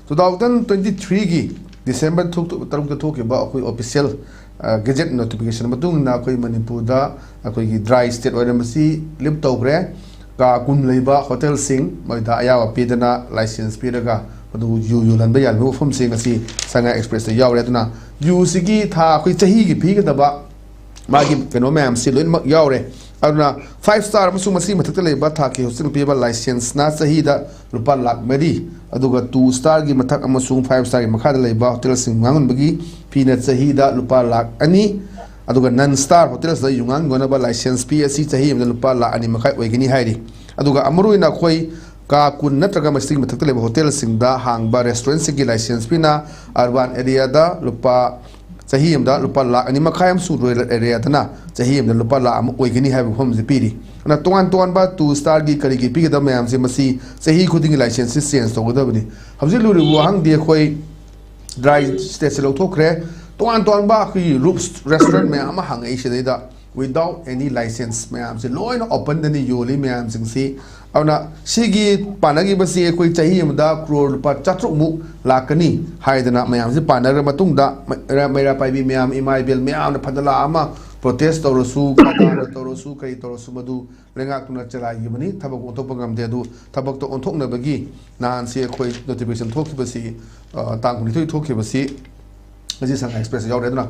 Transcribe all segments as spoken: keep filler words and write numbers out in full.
Two thousand twenty ꯊ꯭ꯔꯤꯒꯤ December ꯊꯣꯛ-, ꯇꯔꯨꯛꯇ ꯊꯣꯛꯈꯤꯕ ꯑꯩꯈꯣꯏ ꯑꯣꯐꯤꯁꯤꯌꯦꯜ, ꯑ, ꯒꯦꯖꯦꯠ ꯅꯣꯇꯤꯐꯤꯀꯦꯁꯟ ꯃꯇꯨꯡ ꯏꯟꯅ ꯑꯩꯈꯣꯏ ꯃꯅꯤꯄꯨꯔꯗ ꯑꯩꯈꯣꯏꯒꯤ ꯗ꯭ꯔꯥꯏ ꯁ꯭ꯇꯦꯠ ꯑꯣꯏꯔꯝꯕꯁꯤ ꯂꯤꯐ ꯇꯧꯈ꯭ꯔꯦ꯫ ꯀꯥ ꯀꯨꯟ ꯂꯩꯕ ꯍꯣꯇꯦꯜꯁꯤꯡ ꯃꯣꯏꯗ ꯑꯌꯥꯕ ꯄꯤꯗꯅ ꯂꯥꯏꯁꯦꯟꯁ ꯄꯤꯔꯒ ꯃꯗꯨ ꯌꯨ ꯌꯣꯜꯍꯟꯕ ꯌꯥꯔꯤꯕ ꯋꯥꯐꯝꯁꯤꯡ ꯑꯁꯤ ꯁꯉꯥꯏ ꯑꯦꯛꯁꯄ꯭ꯔꯦꯁꯇ ꯌꯥꯎꯔꯦ꯫ ꯑꯗꯨꯅ ꯌꯨꯁꯤꯒꯤ ꯊꯥ ꯑꯩꯈꯣꯏ ꯆꯍꯤꯒꯤ ꯄꯤꯒꯗꯕ ꯃꯥꯒꯤ ꯀꯩꯅꯣ ꯃꯌꯥꯝꯁꯤ ꯂꯣꯏꯅꯃꯛ ꯌꯥꯎꯔꯦ꯫ ꯑꯗꯨꯅ ꯐꯥꯏꯚ ꯁ꯭ꯇꯥꯔ ꯑꯃꯁꯨꯡ ꯃꯁꯤꯒꯤ ꯃꯊꯛꯇ ꯂꯩꯕ ꯊꯥꯛꯀꯤ ꯍꯣꯁꯇꯦꯜ ꯄꯤꯕ ꯂꯥꯏꯁꯦꯟꯁꯅ ꯆꯍꯤꯗ ꯂꯨꯄꯥ ꯂꯥꯈ ꯃꯔꯤ, ꯑꯗꯨꯒ ꯇꯨ ꯁ꯭ꯇꯥꯔꯒꯤ ꯃꯊꯛ ꯑꯃꯁꯨꯡ ꯐꯥꯏꯚ ꯁ꯭ꯇꯥꯔꯒꯤ ꯃꯈꯥꯗ ꯂꯩꯕ ꯍꯣꯇꯦꯜꯁꯤꯡ ꯉꯥꯡꯍꯟꯕꯒꯤ ꯐꯤꯅ ꯆꯍꯤꯗ ꯂꯨꯄꯥ ꯂꯥꯈ ꯑꯅꯤ, ꯑꯗꯨꯒ ꯅꯟ ꯁ꯭ꯇꯥꯔ ꯍꯣꯇꯦꯜꯁꯤꯗ ꯌꯨꯉꯥꯡ ꯌꯣꯟꯅꯕ ꯂꯥꯏꯁꯦꯟꯁ ꯐꯤ ꯑꯁꯤ ꯆꯍꯤ ꯑꯃꯗ ꯂꯨꯄꯥ ꯂꯥꯈ ꯑꯅꯤ ꯃꯈꯥꯏ ꯑꯣꯏꯒꯅꯤ ꯍꯥꯏꯔꯤ꯫ ꯑꯗꯨꯒ ꯑꯃꯔꯨ ꯑꯣꯏꯅ ꯑꯩꯈꯣꯏ ꯀꯥ ꯀꯨꯟ ꯅꯠꯇ꯭ꯔꯒ ꯃꯁꯤꯒꯤ ꯃꯊꯛꯇ ꯂꯩꯕ ꯍꯣꯇꯦꯜꯁꯤꯡꯗ ꯍꯥꯡꯕ ꯔꯦꯁꯇꯨꯔꯦꯟꯠꯁꯤꯡꯒꯤ ꯂꯥꯏꯁꯦꯟꯁ ꯐꯤꯅ ꯑꯔꯕꯥꯟ ꯑꯦꯔꯤꯌꯥꯗ ꯂꯨꯄꯥ, ꯆꯍꯤ ꯑꯃꯗ ꯂꯨꯄꯥ ꯂꯥꯈ ꯑꯅꯤ ꯃꯈꯥꯏ ꯑꯃꯁꯨꯡ ꯔꯨꯔꯦꯜ ꯑꯦꯔꯤꯌꯥꯗꯅ ꯆꯍꯤ ꯑꯃꯗ ꯂꯨꯄꯥ ꯂꯥꯈ ꯑꯃ ꯑꯣꯏꯒꯅꯤ ꯍꯥꯏꯕ ꯋꯥꯐꯝꯁꯤ ꯄꯤꯔꯤ꯫ ꯑꯗꯨꯅ ꯇꯣꯉꯥꯟ ꯇꯣꯉꯥꯟꯕ ꯇꯨ ꯁ꯭ꯇꯥꯔꯒꯤ ꯀꯔꯤꯒꯤ ꯄꯤꯒꯗꯕ ꯃꯌꯥꯝꯁꯦ ꯃꯁꯤ ꯆꯍꯤ ꯈꯨꯗꯤꯡꯒꯤ ꯂꯥꯏꯁꯦꯟꯁꯁꯤ ꯆꯦꯟꯖ ꯇꯧꯒꯗꯕꯅꯤ꯫ ꯍꯧꯖꯤꯛ ꯂꯨꯔꯤꯕ ꯋꯥꯍꯪꯗꯤ ꯑꯩꯈꯣꯏ ꯗ꯭ꯔꯥꯏ ꯁ꯭ꯇꯦꯠꯁꯦ ꯂꯧꯊꯣꯛꯈ꯭ꯔꯦ꯫ ꯇꯣꯉꯥꯟ ꯇꯣꯉꯥꯟꯕ ꯑꯩꯈꯣꯏꯒꯤ ꯔꯨꯞꯁ ꯔꯦꯁꯇꯨꯔꯦꯟꯠ ꯃꯌꯥꯝ ꯑꯃ ꯍꯥꯡꯉꯛꯏ ꯁꯤꯗꯩꯗ꯫ Without any license ꯃꯌꯥꯝꯁꯦ ꯂꯣꯏꯅ ꯑꯣꯄꯟꯗꯅꯤ ꯌꯣꯜꯂꯤ ꯃꯌꯥꯝꯁꯤꯡꯁꯤ꯫ ꯑꯗꯨꯅ ꯁꯤꯒꯤ ꯄꯥꯟꯅꯈꯤꯕꯁꯤ ꯑꯩꯈꯣꯏ ꯆꯍꯤ ꯑꯃꯗ ꯀ꯭ꯔꯣꯔ ꯂꯨꯄꯥ ꯆꯥꯇ꯭ꯔꯨꯛꯃꯨꯛ ꯂꯥꯛꯀꯅꯤ ꯍꯥꯏꯗꯅ ꯃꯌꯥꯝꯁꯤ ꯄꯥꯟꯅꯈ꯭ꯔ ꯃꯇꯨꯡꯗ ꯃꯩꯔꯥ, ꯃꯩꯔꯥ ꯄꯥꯏꯕꯤ ꯃꯌꯥꯝ, ꯏꯃꯥ ꯏꯕꯦꯜ ꯃꯌꯥꯝꯅ ꯐꯅ ꯂꯥꯛ ꯑꯃ ꯄ꯭ꯔꯣꯇꯦꯁ ꯇꯧꯔꯁꯨ, ꯈꯗꯥꯅ ꯇꯧꯔꯁꯨ, ꯀꯔꯤ ꯇꯧꯔꯁꯨ ꯃꯗꯨ ꯂꯩꯉꯥꯛꯇꯨꯅ ꯆꯂꯥꯏꯈꯤꯕꯅꯤ꯫ ꯊꯕꯛ ꯑꯣꯟꯊꯣꯛꯄ ꯉꯝꯗꯦ꯫ ꯑꯗꯨ ꯊꯕꯛꯇ ꯑꯣꯟꯊꯣꯛꯅꯕꯒꯤ ꯅꯍꯥꯟꯁꯤ ꯑꯩꯈꯣꯏ ꯅꯣꯇꯤꯐꯤꯀꯦꯁꯟ ꯊꯣꯛꯈꯤꯕꯁꯤ, ꯑ, ꯇꯥꯡ ꯀꯨꯟꯅꯤꯊꯣꯏ ꯊꯣꯛꯈꯤꯕꯁꯤ ꯉꯁꯤ ꯁꯉꯥꯏ ꯑꯦꯛꯁꯄ꯭ꯔꯦꯁꯇ ꯌꯥꯎꯔꯦ꯫ ꯑꯗꯨꯅ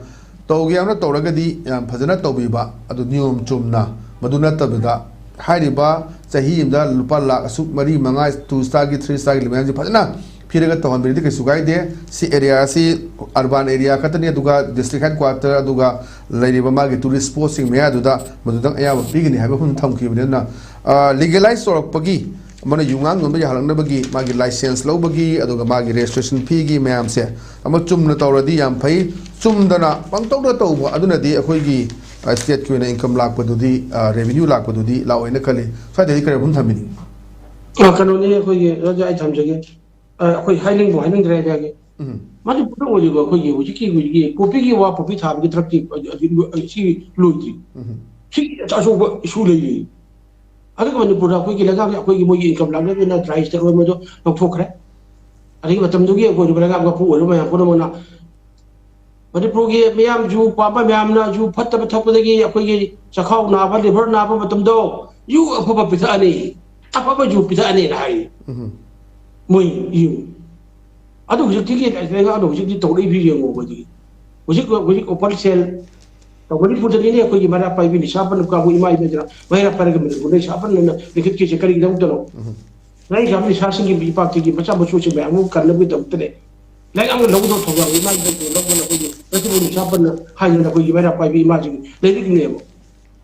ꯇꯧꯒꯦ ꯍꯥꯏꯅ ꯇꯧꯔꯒꯗꯤ ꯌꯥꯝ ꯐꯖꯅ ꯇꯧꯕꯤꯕ, ꯑꯗꯨ ꯅꯤꯌꯣꯝ ꯆꯨꯝꯅ, ꯃꯗꯨ ꯅꯠꯇꯕꯤꯗ ꯍꯥꯏꯔꯤꯕ ꯆꯍꯤ ꯑꯃꯗ ꯂꯨꯄꯥ ꯂꯥꯈ ꯑꯁꯨꯛ ꯃꯔꯤ, ꯃꯉꯥ, ꯇꯨ ꯁ꯭ꯇꯥꯔꯒꯤ, ꯊ꯭ꯔꯤ ꯁ꯭ꯇꯥꯔꯒꯤ ꯂꯩꯕ ꯃꯌꯥꯝꯁꯤ ꯐꯖꯅ ꯄꯤꯔꯒ ꯇꯧꯍꯟꯕꯤꯔꯗꯤ ꯀꯩꯁꯨ ꯀꯥꯏꯗꯦ꯫ ꯁꯤ ꯑꯦꯔꯤꯌꯥ ꯑꯁꯤ ꯑꯔꯕꯥꯟ ꯑꯦꯔꯤꯌꯥ ꯈꯛꯇꯅꯤ, ꯑꯗꯨꯒ ꯗꯤꯁꯇ꯭ꯔꯤꯛ ꯍꯦꯗꯀ꯭ꯋꯥꯇꯔ, ꯑꯗꯨꯒ ꯂꯩꯔꯤꯕ ꯃꯥꯒꯤ ꯇꯨꯔꯤꯁ ꯁ꯭ꯄꯣꯠꯁꯤꯡ ꯃꯌꯥꯗꯨꯗ ꯃꯗꯨꯗꯪ ꯑꯌꯥꯕ ꯄꯤꯒꯅꯤ ꯍꯥꯏꯕ ꯋꯥꯐꯝ ꯊꯝꯈꯤꯕꯅꯤ꯫ ꯑꯗꯨꯅ, ꯑ, ꯂꯤꯒꯦꯂꯥꯏꯁ ꯇꯧꯔꯛꯄꯒꯤ ꯑꯃꯅ ꯌꯨꯉꯥꯡ ꯌꯣꯟꯕ ꯌꯥꯍꯜꯂꯛꯅꯕꯒꯤ ꯃꯥꯒꯤ ꯂꯥꯏꯁꯦꯟꯁ ꯂꯧꯕꯒꯤ, ꯑꯗꯨꯒ ꯃꯥꯒꯤ ꯔꯦꯖꯤꯁꯇ꯭ꯔꯦꯁꯟ ꯐꯤꯒꯤ ꯃꯌꯥꯝꯁꯦ ꯑꯃ ꯆꯨꯝꯅ ꯇꯧꯔꯗꯤ ꯌꯥꯝ ꯐꯩ꯫ ꯆꯨꯝꯗꯅ ꯄꯪꯇꯧꯗ ꯇꯧꯕ ꯑꯗꯨꯅꯗꯤ ꯑꯩꯈꯣꯏꯒꯤ, ꯑ, ꯁ꯭ꯇꯦꯠꯀꯤ ꯑꯣꯏꯅ ꯏꯟꯀꯝ ꯂꯥꯛꯄꯗꯨꯗꯤ, ꯑ, ꯔꯦꯚꯤꯅ꯭ꯌꯨ ꯂꯥꯛꯄꯗꯨꯗꯤ ꯂꯥꯛꯑꯣꯏꯅ ꯈꯜꯂꯤ꯫ ꯁ꯭ꯋꯥꯏꯗꯗꯤ ꯀꯔꯤ ꯋꯥꯐꯝ ꯊꯝꯕꯤꯅꯤꯡꯉꯤ? ꯑ, ꯀꯩꯅꯣꯅꯤ, ꯑꯩꯈꯣꯏꯒꯤ ꯑꯣꯖꯥ, ꯑꯩ ꯊꯝꯖꯒꯦ꯫ ꯑ, ꯑꯩꯈꯣꯏ ꯍꯥꯏꯅꯤꯡꯕ ꯍꯥꯏꯅꯤꯡꯗ꯭ꯔꯦ ꯍꯥꯏꯖꯒꯦ꯫ ꯎꯝ꯫ ꯃꯗꯨ ꯄꯨꯝꯅꯃꯛ ꯑꯣꯏꯔꯤꯕ ꯑꯩꯈꯣꯏꯒꯤ ꯍꯧꯖꯤꯛꯀꯤ, ꯍꯧꯖꯤꯛꯀꯤ ꯄꯣꯄꯤꯒꯤ ꯋꯥ, ꯄꯣꯄꯤ ꯊꯥꯕꯒꯤ ꯊꯕꯛꯇꯤ ꯍꯧꯖꯤꯛ ꯂꯣꯏ-, ꯁꯤ ꯂꯣꯏꯗ꯭ꯔꯤ꯫ ꯎꯝ꯫ ꯁꯤ ꯑꯆꯧꯕ ꯏꯁꯨ ꯂꯩꯔꯤ꯫ ꯑꯗꯨꯒ ꯃꯅꯤꯄꯨꯔꯗ ꯑꯩꯈꯣꯏꯒꯤ ꯂꯩꯉꯥꯛꯅ ꯑꯩꯈꯣꯏꯒꯤ ꯃꯣꯏꯒꯤ ꯏꯟꯀꯝ ꯂꯥꯛꯅꯕꯅ ꯗ꯭ꯔꯥꯏ ꯁ꯭ꯇꯦꯠ ꯑꯣꯏꯕꯗꯣ ꯂꯧꯊꯣꯛꯈ꯭ꯔꯦ꯫ ꯑꯗꯒꯤ ꯃꯇꯝꯗꯨꯒꯤ ꯑꯩꯈꯣꯏ ꯂꯩꯉꯥꯛ ꯃꯄꯨ ꯑꯣꯏꯕ ꯃꯌꯥꯝ ꯄꯨꯝꯅꯃꯛꯅ ꯃꯅꯤꯄꯨꯔꯒꯤ ꯃꯤꯌꯥꯝ ꯌꯨ ꯄꯥꯝꯕ ꯃꯌꯥꯝꯅ ꯌꯨ ꯐꯠꯇꯕ ꯊꯛꯄꯗꯒꯤ ꯑꯩꯈꯣꯏꯒꯤ ꯆꯈꯥꯎ ꯅꯥꯕ, ꯂꯤꯚꯔ ꯅꯥꯕ ꯃꯇꯝꯗꯣ ꯌꯨ ꯑꯐꯕ ꯄꯤꯊꯛꯑꯅꯤ, ꯑꯐꯕ ꯌꯨ ꯄꯤꯊꯛꯑꯅꯤꯅ ꯍꯥꯏ꯫ ꯎꯝ꯫ ꯃꯣꯏ ꯌꯨ ꯑꯗꯨ ꯍꯧꯖꯤꯛꯇꯤꯒꯤ ꯂꯩꯉꯥꯛꯅ ꯍꯧꯖꯤꯛꯇꯤ ꯇꯧꯔꯛꯏ ꯐꯤꯕꯝ ꯌꯦꯡꯉꯣ ꯑꯩꯈꯣꯏꯗꯤ꯫ ꯍꯧꯖꯤꯛ ꯍꯧꯖꯤꯛ ꯑꯣꯄꯟ ꯁꯦꯜ ꯃꯅꯤꯄꯨꯔꯗꯅꯤꯅꯦ ꯑꯩꯈꯣꯏꯒꯤ ꯃꯩꯔꯥ ꯄꯥꯏꯕꯤ ꯅꯤꯁꯥ ꯄꯟ ꯀꯥꯡꯕꯨ ꯏꯃꯥ ꯏꯕꯦꯟꯁꯤꯅ ꯃꯩꯔꯥ ꯄꯥꯏꯔꯒ ꯃꯅꯤꯄꯨꯔꯗ ꯅꯤꯁꯥ ꯄꯟꯅ ꯂꯤꯡꯈꯠꯈꯤꯁꯦ ꯀꯔꯤꯒꯤꯗꯃꯛꯇꯅꯣ? ꯎꯝ꯫ ꯂꯥꯏꯔꯤꯛ ꯌꯥꯝ ꯅꯤꯁꯥꯁꯤꯡꯒꯤ ꯏꯄꯥꯛꯇꯒꯤ ꯃꯆꯥ ꯃꯁꯨꯁꯤꯡ ꯃꯌꯥꯝ ꯑꯃ ꯀꯟꯅꯕꯒꯤꯗꯃꯛꯇꯅꯦ꯫ ꯂꯥꯏꯔꯤꯛ ꯑꯃ ꯂꯧꯒꯗꯕ ꯊꯧꯗꯥꯡ ꯏꯃꯥ ꯏꯕꯦꯟꯁꯤꯡ ꯂꯧꯗꯅ ꯑꯩꯈꯣꯏꯒꯤ ꯃꯁꯤꯕꯨ ꯅꯤꯁꯥ ꯄꯟꯅ ꯍꯥꯏꯗꯅ ꯑꯩꯈꯣꯏꯒꯤ ꯃꯩꯔꯥ ꯄꯥꯏꯕꯤ ꯏꯃꯥꯁꯤꯡ ꯂꯩꯔꯤꯛꯅꯦꯕ꯫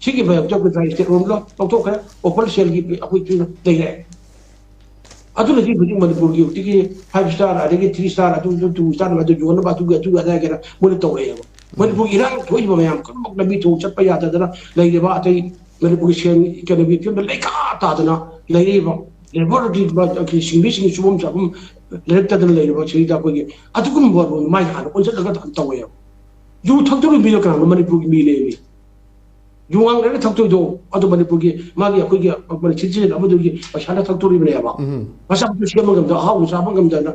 ꯁꯤꯒꯤ ꯃꯌꯥꯝ ꯆꯠꯄ ꯁ꯭ꯇꯦꯠ ꯔꯣꯝꯗ ꯂꯧꯊꯣꯛꯈ꯭ꯔꯦ, ꯑꯣꯄꯟ ꯁꯦꯜꯒꯤ ꯑꯩꯈꯣꯏ ꯂꯩꯔꯦ꯫ ꯑꯗꯨꯅꯗꯤ ꯍꯧꯖꯤꯛ ꯃꯅꯤꯄꯨꯔꯒꯤ ꯍꯧꯖꯤꯛꯀꯤ ꯐꯥꯏꯚ ꯁ꯭ꯇꯥꯔ ꯑꯗꯒꯤ ꯊ꯭ꯔꯤ ꯁ꯭ꯇꯥꯔ ꯑꯗꯨ ꯇꯨ ꯁ꯭ꯇꯥꯔ ꯑꯗꯨ ꯌꯣꯟꯅꯕ ꯑꯗꯨꯒꯤ ꯑꯗꯨꯒꯤ ꯑꯗꯥꯒꯤꯅ ꯃꯣꯏꯅ ꯇꯧꯔꯛꯑꯦꯕ꯫ ꯃꯅꯤꯄꯨꯔꯒꯤ ꯏꯔꯥꯡ ꯊꯣꯛꯏꯕ ꯃꯌꯥꯝ ꯈꯨꯗꯤꯡꯃꯛ ꯂꯝꯕꯤ ꯊꯣꯡ ꯆꯠꯄ ꯌꯥꯗꯗꯅ ꯂꯩꯔꯤꯕ ꯑꯇꯩ ꯃꯅꯤꯄꯨꯔꯒꯤ ꯁꯦꯟ ꯏꯀꯣꯅꯣꯃꯤꯛ ꯐꯤꯕꯝꯗ ꯂꯩꯈꯥ ꯇꯥꯗꯅ ꯂꯩꯔꯛꯏꯕ ꯂꯦꯕꯔꯒꯤ ꯁꯤꯟꯃꯤꯁꯤꯡꯒꯤ ꯁꯨꯐꯝ ꯆꯥꯐꯝ ꯂꯩꯔꯛꯇꯗꯅ ꯂꯩꯔꯤꯕ ꯁꯤꯗ ꯑꯩꯈꯣꯏꯒꯤ ꯑꯗꯨꯒꯨꯝꯕ ꯃꯥꯏ ꯍꯥꯟꯅ ꯑꯣꯟꯁꯤꯜꯂꯒ ꯇꯧꯋꯦꯕ꯫ ꯌꯨ ꯊꯛꯇꯣꯔꯤꯕ ꯃꯤꯗꯣ ꯀꯅꯥꯅꯣ? ꯃꯅꯤꯄꯨꯔꯒꯤ ꯃꯤ ꯂꯩꯔꯝꯃꯤ꯫ ꯌꯨ ꯉꯥꯡꯅꯔꯒ ꯊꯛꯇꯣꯏꯗꯣ ꯑꯗꯨ ꯃꯅꯤꯄꯨꯔꯒꯤ ꯃꯥꯒꯤ ꯑꯩꯈꯣꯏꯒꯤ ꯁꯤꯇꯤꯖꯦꯟ ꯑꯃꯗꯨꯒꯤ ꯄꯩꯁꯥꯅ ꯊꯛꯇꯣꯔꯤꯕꯅꯦꯕ꯫ ꯎꯝ꯫ ꯃꯆꯥ ꯃꯁꯨ ꯁꯦꯝꯕ ꯉꯝꯗ, ꯑꯍꯥꯎꯕ ꯆꯥꯕ ꯉꯝꯗꯅ,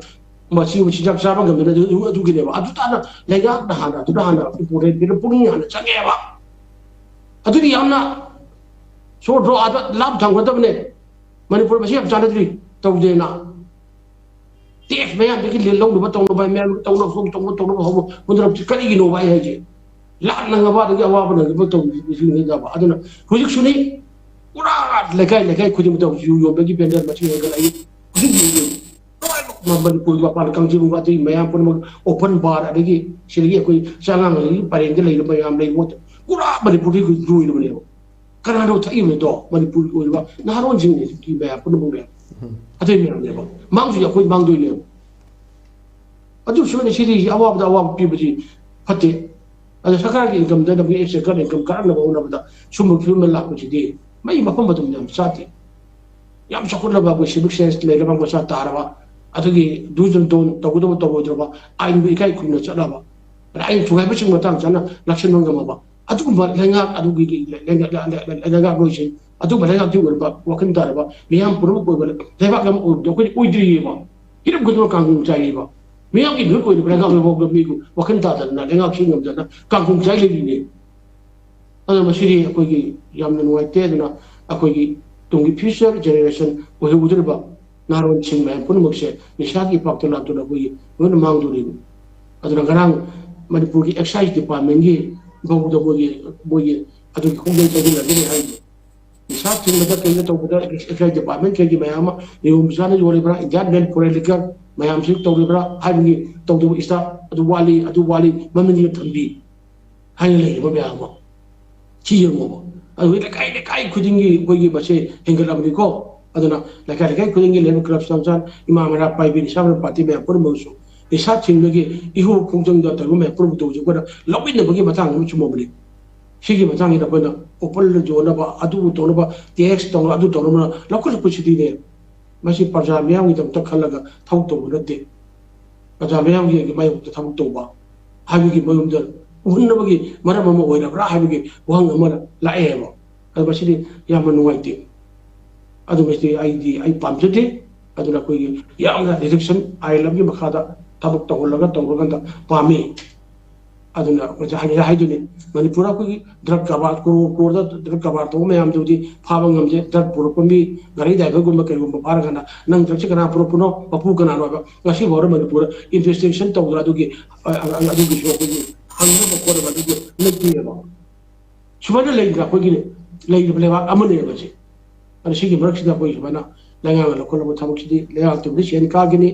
ꯃꯆꯤ ꯃꯆꯤꯟꯖꯥꯛ ꯆꯥꯕ ꯉꯝꯗꯅ ꯑꯗꯨ ꯑꯗꯨꯒꯤꯅꯦꯕ꯫ ꯑꯗꯨ ꯇꯥꯅ ꯂꯩꯉꯥꯛꯅ ꯍꯥꯟꯅ ꯑꯗꯨꯗ ꯍꯥꯟꯅ ꯏꯝꯄꯣꯔꯇꯦꯟ ꯄꯤꯔ ꯄꯨꯛꯅꯤꯡ ꯍꯥꯟꯅ ꯆꯪꯉꯦꯕ꯫ ꯑꯗꯨꯗꯤ ꯌꯥꯝꯅ ꯁꯣꯔꯠ ꯗ꯭ꯔꯣ ꯑꯥꯗ ꯂꯥꯞ ꯊꯝꯒꯗꯕꯅꯦ꯫ ꯃꯅꯤꯄꯨꯔ ꯃꯁꯤ ꯌꯥꯝ ꯆꯥꯟꯅꯗ꯭ꯔꯤ ꯇꯧꯗꯦꯅ꯫ ꯇꯦꯛꯁ ꯃꯌꯥꯝꯗꯒꯤ ꯂꯦꯟ ꯂꯧꯅꯕ ꯇꯧꯅꯕ ꯃꯌꯥꯝ ꯇꯧꯅꯕ ꯇꯧꯅꯕ ꯇꯧꯅꯕ ꯍꯧꯕ ꯍꯨꯟꯗꯣꯔꯛꯄꯁꯤ ꯀꯔꯤꯒꯤꯅꯣꯕ ꯑꯩ ꯍꯥꯏꯁꯦ? ꯂꯥꯟ ꯅꯪꯉꯕ ꯑꯗꯒꯤ ꯑꯋꯥꯕ ꯅꯪꯉꯕ ꯇꯧꯔꯤꯁꯤꯡꯗꯕ꯫ ꯑꯗꯨꯅ ꯍꯧꯖꯤꯛꯁꯨꯅꯤ ꯄꯨꯔꯥ ꯂꯩꯀꯥꯏ ꯂꯩꯀꯥꯏ ꯈꯨꯗꯤꯡꯃꯛꯇ ꯍꯧꯖꯤꯛ ꯌꯨ ꯌꯣꯟꯕꯒꯤ ꯕꯦꯟꯗꯔ ꯃꯁꯤꯡ ꯍꯦꯟꯒꯠꯂꯛꯏ꯫ ꯍꯧꯖꯤꯛ ꯌꯨ ꯌꯣꯟ-, ꯂꯣꯏꯅꯃꯛ ꯃꯅꯤꯄꯨꯔꯒꯤ ꯃꯄꯥꯟ ꯀꯥꯡꯖꯩꯕꯨꯡ ꯑꯇꯩ ꯃꯌꯥꯝ ꯄꯨꯝꯅꯃꯛ ꯑꯣꯄꯟ ꯕꯥꯔ ꯑꯗꯒꯤ ꯁꯤꯗꯒꯤ ꯑꯩꯈꯣꯏ ꯆꯥꯉꯥꯡ ꯑꯗꯒꯤ ꯄꯔꯦꯡꯗ ꯂꯩꯔꯤꯕ ꯃꯌꯥꯝ ꯂꯩ ꯃꯣꯠꯇ ꯄꯨꯔꯥ ꯃꯅꯤꯄꯨꯔꯗꯒꯤ ꯂꯣꯏꯔꯕꯅꯦꯕ꯫ ꯀꯅꯥꯅꯣ ꯊꯛꯏꯕꯗꯣ? ꯃꯅꯤꯄꯨꯔꯒꯤ ꯑꯣꯏꯔꯤꯕ ꯅꯍꯥꯔꯣꯟꯁꯤꯡꯅꯦ ꯍꯧꯖꯤꯛꯀꯤ ꯃꯌꯥꯝ ꯄꯨꯝꯅꯃꯛꯅꯦ꯫ ꯎꯝ꯫ ꯑꯇꯩ ꯃꯌꯥꯝꯅꯦꯕ ꯃꯥꯡꯗꯣꯏꯁꯦ ꯑꯩꯈꯣꯏ ꯃꯥꯡꯗꯣꯏꯅꯦꯕ꯫ ꯑꯗꯨ ꯁꯨꯃꯥꯏꯅ ꯁꯤꯗꯤ ꯑꯋꯥꯕꯗ ꯑꯋꯥꯕ ꯄꯤꯕꯁꯤ ꯐꯠꯇꯦ꯫ ꯑꯗ ꯁꯔꯀꯥꯔꯒꯤ ꯏꯟꯀꯝꯗ ꯅꯝꯒꯤ ꯑꯦꯛꯁ ꯁꯔꯀꯥꯔ ꯏꯟꯀꯝ ꯀꯥꯔꯛꯅꯕ ꯍꯣꯠꯅꯕꯗ ꯁꯨꯝꯕ ꯐꯤꯕꯝꯗ ꯂꯥꯛꯄꯁꯤꯗꯤ ꯃꯩ ꯃꯐꯝ ꯑꯗꯨꯝ ꯌꯥꯝ ꯆꯥꯗꯦ꯫ ꯌꯥꯝ ꯆꯥꯎꯈꯠꯂꯕ ꯑꯩꯈꯣꯏ ꯁꯤꯚꯤꯛ ꯁꯦꯟꯁ ꯂꯩꯔꯕ ꯃꯆꯥ ꯇꯥꯔꯕ ꯑꯗꯨꯒꯤ ꯗꯨꯁ ꯑꯦꯟ ꯗꯣꯟ ꯇꯧꯒꯗꯕ ꯇꯧꯔꯣꯏꯗ꯭ꯔꯕ ꯑꯥꯏꯟꯕꯨ ꯏꯀꯥꯏ ꯈꯨꯝꯅ ꯆꯠꯂꯕ ꯑꯗ ꯑꯥꯏꯟ ꯊꯨꯒꯥꯏꯕꯁꯤꯡ ꯃꯇꯥꯡ ꯆꯥꯅ ꯂꯥꯛꯁꯤꯟꯕ ꯉꯝꯃꯕ ꯑꯗꯨꯒꯨꯝꯕ ꯂꯩꯉꯥꯛ ꯑꯗꯨꯒꯤ ꯂꯩꯉꯥꯛꯂꯣꯏꯁꯤꯡ ꯑꯗꯨꯒꯨꯝꯕ ꯂꯩꯉꯥꯛꯀꯤ ꯑꯣꯏꯕ ꯋꯥꯈꯜ ꯇꯥꯔꯕ ꯃꯤꯌꯥꯝ ꯄꯨꯝꯅꯃꯛ ꯑꯣꯏꯕ ꯂꯩꯕꯥꯛ ꯑꯃ ꯑꯣꯏꯕꯗ ꯑꯩꯈꯣꯏꯗꯤ ꯑꯣꯏꯗ꯭ꯔꯤꯑꯕ꯫ ꯍꯤꯔꯝ ꯈꯨꯗꯤꯡꯃꯛ ꯀꯥꯡꯈꯣꯡ ꯆꯥꯏꯔꯤꯕ, ꯃꯤꯌꯥꯝꯒꯤ ꯃꯤꯍꯨꯠ ꯑꯣꯏꯔꯤꯕ ꯂꯩꯉꯥꯛ ꯂꯩꯕꯥꯛꯇ ꯃꯤꯕꯨ ꯋꯥꯈꯜ ꯇꯥꯗꯅ ꯂꯩꯉꯥꯛ ꯁꯤꯟ ꯉꯝꯗꯅ ꯀꯥꯡꯈꯣꯡ ꯆꯥꯏ ꯂꯩꯔꯤꯅꯦ꯫ ꯑꯗꯨꯅ ꯃꯁꯤꯗꯤ ꯑꯩꯈꯣꯏꯒꯤ ꯌꯥꯝꯅ ꯅꯨꯡꯉꯥꯏꯇꯦ꯫ ꯑꯗꯨꯅ ꯑꯩꯈꯣꯏꯒꯤ ꯇꯨꯡꯒꯤ future generation ꯑꯣꯏꯍꯧꯒꯗꯧꯔꯤꯕ ꯅꯍꯥꯔꯣꯜꯁꯤꯡ ꯃꯌꯥꯝ ꯄꯨꯝꯅꯃꯛꯁꯦ ꯅꯤꯁꯥꯒꯤ ꯏꯄꯥꯛꯇ ꯂꯥꯛꯇꯨꯅ ꯑꯩꯈꯣꯏꯒꯤ ꯂꯣꯏꯅ ꯃꯥꯡꯗꯣꯔꯤꯕꯅꯤ꯫ ꯑꯗꯨꯅ ꯉꯔꯥꯡ ꯃꯅꯤꯄꯨꯔꯒꯤ excise departmentꯀꯤ ꯐꯥꯎꯕꯗ ꯃꯣꯏꯒꯤ ꯃꯣꯏꯒꯤ ꯑꯗꯨꯒꯤ ꯈꯣꯡꯖꯪ ꯆꯪꯁꯤꯜꯂꯒꯅꯤ ꯍꯥꯏꯔꯤꯕ꯫ ꯅꯤꯁꯥ ꯊꯤꯡꯕꯗ ꯀꯩꯅ ꯇꯧꯕꯗ excise department ꯀꯩꯒꯤ ꯃꯌꯥꯝ ꯑꯃ ꯅꯤꯌꯣꯝ ꯆꯥꯅ ꯌꯣꯜꯂꯤꯕ꯭ꯔꯥ, Indian Land Foreign Liquor ꯃꯌꯥꯝꯁꯤ ꯇꯧꯔꯤꯕ꯭ꯔꯥ ꯍꯥꯏꯕꯒꯤ ꯇꯧꯗꯕ staff ꯑꯗꯨ ꯋꯥꯠꯂꯤ, ꯑꯗꯨ ꯋꯥꯠꯂꯤ, ꯃꯃꯤꯡꯗ ꯊꯝꯕꯤ ꯍꯥꯏꯅ ꯂꯩꯔꯤꯕ ꯃꯌꯥꯝ ꯑꯃ꯫ ꯁꯤ ꯌꯦꯡꯉꯣꯕ꯫ ꯑꯗꯨꯒ ꯂꯩꯀꯥꯏ ꯂꯩꯀꯥꯏ ꯈꯨꯗꯤꯡꯒꯤ ꯑꯩꯈꯣꯏꯒꯤ ꯃꯁꯤ ꯍꯦꯟꯒꯠꯂꯕꯅꯤꯀꯣ꯫ ꯑꯗꯨꯅ ꯂꯩꯀꯥꯏ ꯂꯩꯀꯥꯏ ꯈꯨꯗꯤꯡꯒꯤ ꯂꯩꯔꯤꯕ club ꯃꯆꯥ ꯃꯆꯥ, ꯏꯃꯥ ꯃꯩꯔꯥ ꯄꯥꯏꯕꯤ, ꯅꯤꯁꯥ ꯃꯩꯔꯥ ꯄꯥꯔꯇꯤ ꯃꯌꯥꯝ ꯄꯨꯝꯅꯃꯛꯁꯨ ꯅꯤꯁꯥ ꯊꯤꯡꯕꯒꯤ ꯏꯍꯨ ꯈꯣꯡꯖꯪꯗ ꯇꯧꯔꯤꯕ ꯃꯌꯥꯝ ꯄꯨꯝꯅꯃꯛꯇ ꯍꯧꯖꯤꯛ ꯑꯩꯈꯣꯏꯅ ꯂꯧꯃꯤꯟꯅꯕꯒꯤ ꯃꯇꯥꯡ ꯑꯃ ꯆꯨꯝꯃꯕꯅꯤ꯫ ꯁꯤꯒꯤ ꯃꯇꯥꯡꯁꯤꯗ ꯑꯩꯈꯣꯏꯅ open ꯌꯣꯟꯅꯕ, ꯑꯗꯨ ꯇꯧꯅꯕ, tax ꯇꯧꯅꯕ, ꯑꯗꯨ ꯇꯧꯅꯕ ꯂꯧꯈꯠꯂꯛꯄꯁꯤꯗꯤꯅꯦ, ꯃꯁꯤ ꯄ꯭ꯔꯖꯥ ꯃꯤꯌꯥꯝꯒꯤꯗꯃꯛꯇ ꯈꯜꯂꯒ ꯊꯕꯛ ꯇꯧꯕ ꯅꯠꯇꯦ꯫ ꯄ꯭ꯔꯖꯥ ꯃꯤꯌꯥꯝꯒꯤ ꯃꯥꯌꯣꯛꯇ ꯊꯕꯛ ꯇꯧꯕ ꯍꯥꯏꯕꯒꯤ ꯃꯔꯝꯗ ꯎꯍꯟꯅꯕꯒꯤ ꯃꯔꯝ ꯑꯃ ꯑꯣꯏꯔꯕ꯭ꯔꯥ ꯍꯥꯏꯕꯒꯤ ꯋꯥꯍꯪ ꯑꯃ ꯂꯥꯛꯑꯦꯕ꯫ ꯑꯗꯣ ꯃꯁꯤꯗꯤ ꯌꯥꯝꯅ ꯅꯨꯡꯉꯥꯏꯇꯦ꯫ ꯑꯗꯨ ꯃꯁꯤꯗꯤ ꯑꯩꯗꯤ ꯑꯩ ꯄꯥꯝꯖꯗꯦ꯫ ꯑꯗꯨꯅ ꯑꯩꯈꯣꯏꯒꯤ ꯌꯥꯝꯅ reduction ꯑꯥꯏꯟ ꯑꯃꯒꯤ ꯃꯈꯥꯗ ꯊꯕꯛ ꯇꯧꯍꯜꯂꯒ ꯇꯧꯔꯀꯥꯟꯗ ꯄꯥꯝꯃꯤ꯫ ꯑꯗꯨꯅ ꯑꯣꯖꯥ ꯍꯥꯏꯅ ꯍꯥꯏꯗꯨꯅꯤ, ꯃꯅꯤꯄꯨꯔ ꯑꯩꯈꯣꯏꯒꯤ drug ꯀꯔꯕꯥꯔ ꯀ꯭ꯔꯣꯔ ꯀ꯭ꯔꯣꯔꯗ drug ꯀꯔꯕꯥꯔ ꯇꯧꯕ ꯃꯌꯥꯝꯗꯨꯗꯤ ꯐꯥꯕ ꯉꯝꯗꯦ꯫ Drug ꯄꯨꯔꯛꯄ ꯃꯤ ꯒꯥꯔꯤ driverꯒꯨꯝꯕ ꯀꯩꯒꯨꯝꯕ ꯐꯥꯔꯒꯅ ꯅꯪ drugꯁꯦ ꯀꯅꯥ ꯄꯨꯔꯛꯄꯅꯣ, ꯃꯄꯨ ꯀꯅꯥꯅꯣ ꯍꯥꯏꯕ ꯉꯁꯤ ꯐꯥꯎꯗ ꯃꯅꯤꯄꯨꯔꯗ investigation ꯇꯧꯗꯅ ꯑꯗꯨꯒꯤ ꯑ, ꯑ, ꯑꯗꯨꯒꯤꯁꯨ ꯑꯩꯈꯣꯏꯒꯤ ꯍꯪꯅꯕ ꯈꯣꯠꯅꯕ ꯑꯗꯨꯒꯤ ꯂꯩꯇꯦꯕ꯫ ꯁꯨꯃꯥꯏꯅ ꯂꯩꯔꯤꯕ ꯑꯩꯈꯣꯏꯒꯤ ꯂꯩꯔꯤꯕ ꯂꯩꯕꯥꯛ ꯑꯃꯅꯦꯕ ꯁꯤ꯫ ꯑꯗꯣ ꯁꯤꯒꯤ ꯃꯔꯛꯁꯤꯗ ꯑꯩꯈꯣꯏ ꯁꯨꯃꯥꯏꯅ ꯂꯩꯉꯥꯛꯅ ꯂꯧꯈꯠꯂꯕ ꯊꯕꯛꯁꯤꯗꯤ ꯂꯩꯉꯥꯛꯇꯨꯕꯨꯗꯤ ꯁꯦꯟ ꯀꯥꯈꯤꯅꯤ,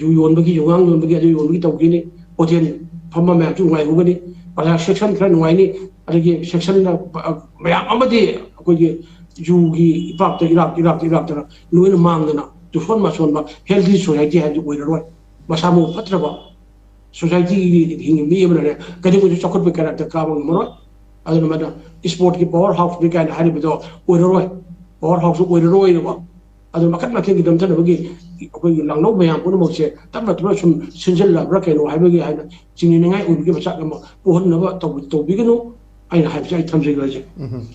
ꯌꯨ ꯌꯣꯟꯕꯒꯤ, ꯌꯨꯉꯥꯡ ꯌꯣꯟꯕꯒꯤ, ꯑꯗꯨ ꯌꯣꯟꯕꯒꯤ ꯇꯧꯈꯤꯅꯤ, ꯍꯣꯇꯦꯜ ꯐꯝꯕ ꯃꯌꯥꯝꯁꯨ ꯅꯨꯡꯉꯥꯏꯍꯧꯒꯅꯤ, ꯄ꯭ꯔꯖꯥ section ꯈꯔ ꯅꯨꯡꯉꯥꯏꯅꯤ, ꯑꯗꯒꯤ sectionꯗ ꯃꯌꯥꯝ ꯑꯃꯗꯤ ꯑꯩꯈꯣꯏꯒꯤ ꯌꯨꯒꯤ ꯏꯄꯥꯛꯇ ꯏꯔꯥꯛ ꯏꯔꯥꯛꯇ ꯏꯔꯥꯛꯇꯅ ꯂꯣꯏꯅ ꯃꯥꯡꯗꯅ ꯇꯨꯁꯣꯟ ꯃꯥꯁꯣꯟꯕ healthy society ꯍꯥꯏꯕꯗꯨ ꯑꯣꯏꯔꯔꯣꯏ꯫ ꯃꯁꯥ ꯃꯎ ꯐꯠꯇ꯭ꯔꯕ societyꯒꯤ ꯍꯤꯡꯉꯤꯕ ꯃꯤ ꯑꯃꯅꯅꯦ ꯀꯩꯗꯧꯉꯩꯁꯨ ꯆꯥꯎꯈꯠꯄꯒꯤ ꯀꯔꯛꯇ ꯀꯥꯕ ꯉꯝꯃꯔꯣꯏ꯫ ꯑꯗꯨꯅ ꯃꯗ sportꯀꯤ power houseꯅꯤ ꯀꯥꯏꯅ ꯍꯥꯏꯔꯤꯕꯗꯣ ꯑꯣꯏꯔꯔꯣꯏ꯫ Power houseꯁꯨ ꯑꯣꯏꯔꯔꯣꯏꯕ꯫ ꯑꯗꯨꯅ ꯃꯈꯜ ꯃꯊꯦꯜꯒꯤ ꯅꯝꯊꯅꯕꯒꯤ ꯑꯩꯈꯣꯏꯒꯤ ꯂꯥꯡꯂꯧ ꯃꯌꯥꯝ ꯄꯨꯝꯅꯃꯛꯁꯦ ꯇꯞꯅ ꯇꯞꯅ ꯁꯨꯝ ꯁꯤꯟꯖꯤꯜꯂꯕ꯭ꯔꯥ ꯀꯩꯅꯣ ꯍꯥꯏꯕꯒꯤ ꯍꯥꯏꯅ ꯆꯤꯡꯅꯅꯤꯡꯉꯥꯏ ꯑꯣꯏꯕꯒꯤ ꯃꯆꯥꯛ ꯑꯃ ꯄꯣꯛꯍꯟꯅꯕ ꯇꯧꯕ-, ꯇꯧꯕꯤꯒꯅꯨ꯫ ꯑꯩꯅ ꯍꯥꯏꯕꯁꯦ ꯑꯩ ꯊꯝꯖꯒꯦ꯫ ꯎꯝ꯫